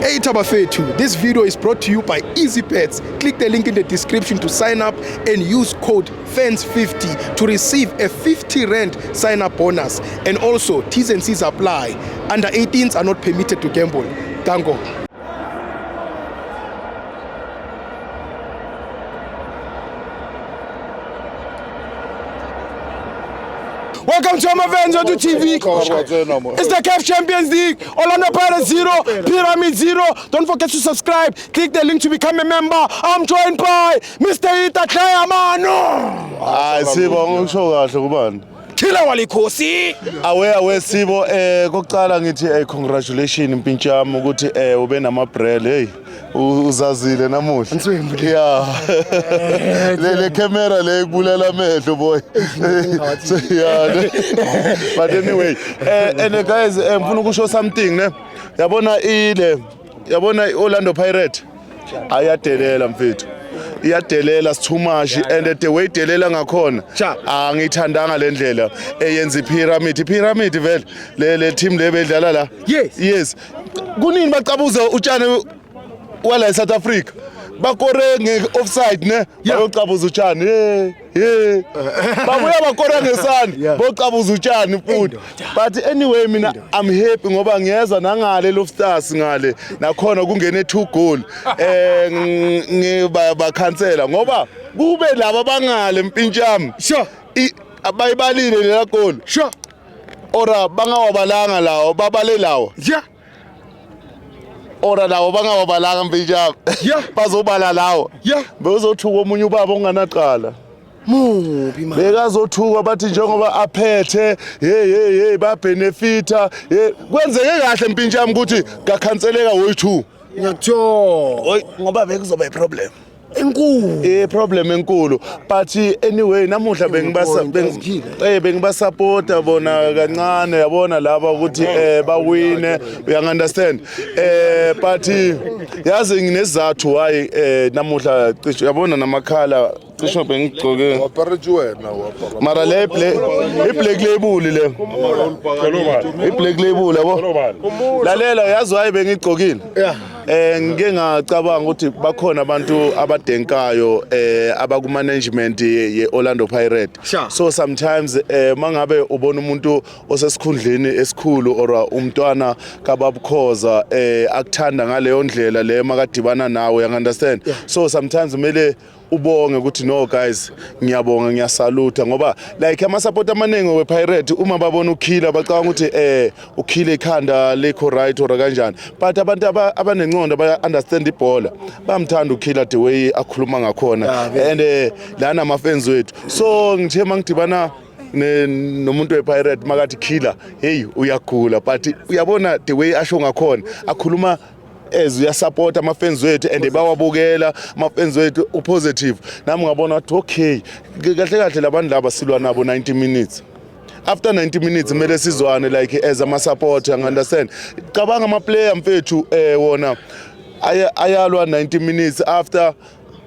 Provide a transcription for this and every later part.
Hey Tabafetu, this video is brought to you by Easybet. Click the link in the description to sign up and use code FANS50 to receive a 50 rand sign up bonus. And also, T's and C's apply. Under 18s are not permitted to gamble. Tango. Welcome to Amavenzo to TV. It's the CAF Champions League. Orlando Pirates 0, Pyramid 0. Don't forget to subscribe. Click the link to become a member. I'm joined by Mr. Ita Mano. Hayi Sibo, ngisho kahle kubani? Killer Walikhosi. Awe awe Sibo, kokuqala ngithi congratulations mpintshi yami ukuthi ube nama brand, hey, uzazile namuhla. Yeah. Le camera le ikubulala amehlo, boy. So, yeah. But anyway, and guys, ngifuna ukusho something ne. Yabona ile yabona iOrlando Pirate ayadelela mfethu. Iyadelela too much, and the way idelela ngakhona angiyithandanga le ndlela eyenza ipyramid. Ipyramid vele le team le bedlala la. Yes. Yes. Kunini bacabuza utshani wala eSouth Africa? Bakore nge-offside ne, bayocabuza utshani, hey hey, babuya bakora ngesandla, bocabuza utshani futhi. But anyway, mina I'm happy ngoba ngiyezwa nangale Love Stars ngale nakhona kungene 2 goal, bakhansela ngoba kube laba bangale mpintshami abayibalile lela goal ora bangawabalanga lawo, babale lawo ora lawo bangawabalanga mpintshami, bazobala lawo. Bewuzothuka omunye ubaba onganaqala. Mubi man. Bekazothuka bathi njengoba aphethe, hey hey hey, babenefita, hey, kwenzeke kahle mpintshami ukuthi kakhanseleka woyi2. Ngiyakuthola. Ngoba bekuzoba iproblem Enkulu. Problem enkulu. But anyway, namuhla bengibasa bengibasupporta bona kancane, yabona laba ukuthi bawine, uya understand? But yazi nginesizathu why namuhla cishe yabona namakhala cishe bengigcoke mara le i-black label, le i-black label, yabo. Lalela, yazi why bengigcokile? Ngike ngacabanga ukuthi bakhona abantu abadenkayo abaku management ye Orlando Pirates. So sometimes mangabe ubona umuntu osesikhundleni esikhulu or umntwana kababukhoza akuthanda ngaleyo ndlela le makadibana nawe, you understand? So sometimes kumele ubonge ukuthi no guys, ngiyabonga, ngiyasaluta, ngoba like ama support amaningi wePirate uma babona ukhila bacabanga ukuthi ukhile ikhanda lekho right or kanjani, but abantu abanengqondo baya understand ibhola, bayamthanda ukhila the way akhuluma ngakhona and lana ama fans wethu. So ngithe mangidibana nomuntu wePirate makathi killer, hey, uyagula, but uyabona the way asho ngakhona, akhuluma as uyasupport ama-fans wethu and bawabukela ama-fans wethu, upositive. Nami ngabona ukuthi okay, kahle kahle labantu laba silwa nabo 90 minutes, after 90 minutes kumele sizwane like as ama-support, you understand? Cabanga ama-player mfethu, wona ayalwa 90 minutes, after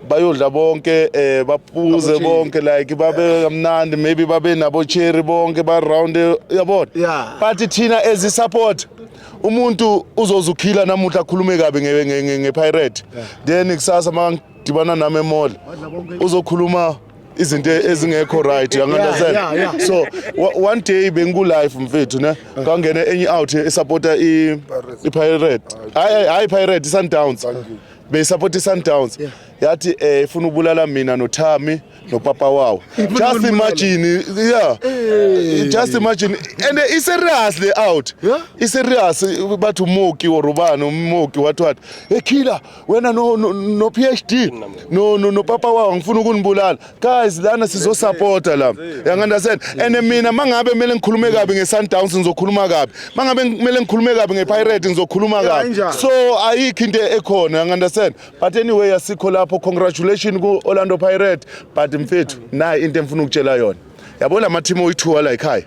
bayodla bonke, baphuze bonke, like babe kamnandi, maybe babe nabo cherry bonke ba round, uyabona? But thina as i-support, umuntu uzozukhila namuhla akhulume kabi nge-Pirate, then kusasa makangidibana nami emall uzokhuluma izinto ezingekho right, you understand? Yeah. So one day bengiku live mfethu ne, kangene enye out esupporta i-Pirate, hayi hayi Pirate, i-Sundowns, beyisupport i-Sundowns, yathi ifuna ubulala mina noThami nopapa wawo. Just imagine, yeah, just imagine. And i-serious le out, i-serious, bathi umoki or ubani umoki, what what, ekhila wena no PhD no papa wawo, ngifuna ukunibulala. Guys, lana sizosupporta la, you understand? And mina mangabe kumele ngikhulume kabi nge-Sundowns ngizokhuluma kabi, mangabe kumele ngikhulume kabi nge-Pirate ngizokhuluma kabi. Injalo. So ayikho into ekhona, you understand? But anyway, asikho lapho. Congratulations ku-Orlando Pirate, but mfethu, nayi into engifuna ukutshela yona. Yabo la team oyi-two la ekhaya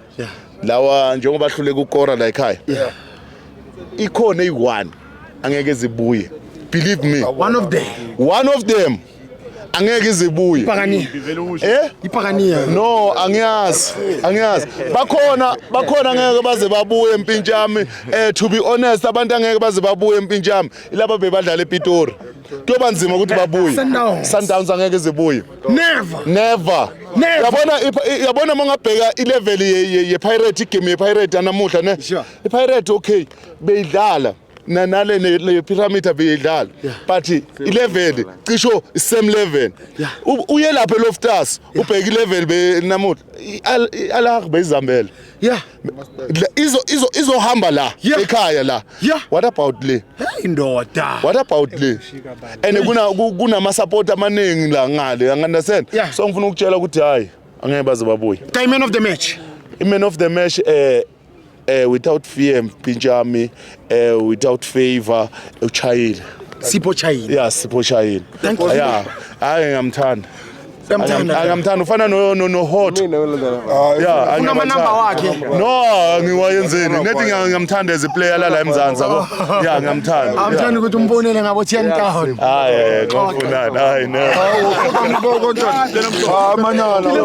lawa, njengoba hluleka ukukora la ekhaya, ikhona eyi-one angeke zibuye, believe me. One of them. One of them Angeke izibuye. Ibhakaniya. Eh? Ibhakaniya. No, angiyazi. Angiyazi. Bakhona, bakhona ngeke baze babuye empintshami. To be honest, abantu angeke baze babuye empintshami. Ilaba bebadlala ePitori. Kuyoba nzima ukuthi babuye. Sundowns. Sundowns angeke zibuye. Never. Never. Never. Yabona yabona mongabheka ilevel ye Pirate, igame ye Pirate namuhla ne. Sure. IPirate okay beyidlala na nale le pyramid beyidlala, but ilevel cisho same level. Uye lapha eLoftus ubheka ilevel be namuhla Al Ahly beyizambela. Izo izohamba la ekhaya la. What about le? Hey ndoda. What about le? And kunama support amaningi la ngale, you understand? Yeah. So ngifuna ukutshela ukuthi hayi, angeke baze babuye. Guy, man of the match. I-man of the match, without fear, Mpintshami, without favor, uchayile. Sipho Chaine. Yeah, Sipho Chaine. Thank you. Yeah, hayi, ngiyamthanda. Uyamthanda? Ngiyamthanda, ufana no hot. Yeah. Unamanamba wakhe? No, ngiwayenzeni nethi ngiyamthanda as a player la eMzansi, yabo. Yeah, ngiyamthanda. Amthanda ukuthi umbonele ngabo 10,000. Hayi, ngofunani, hayi, no. Manyana.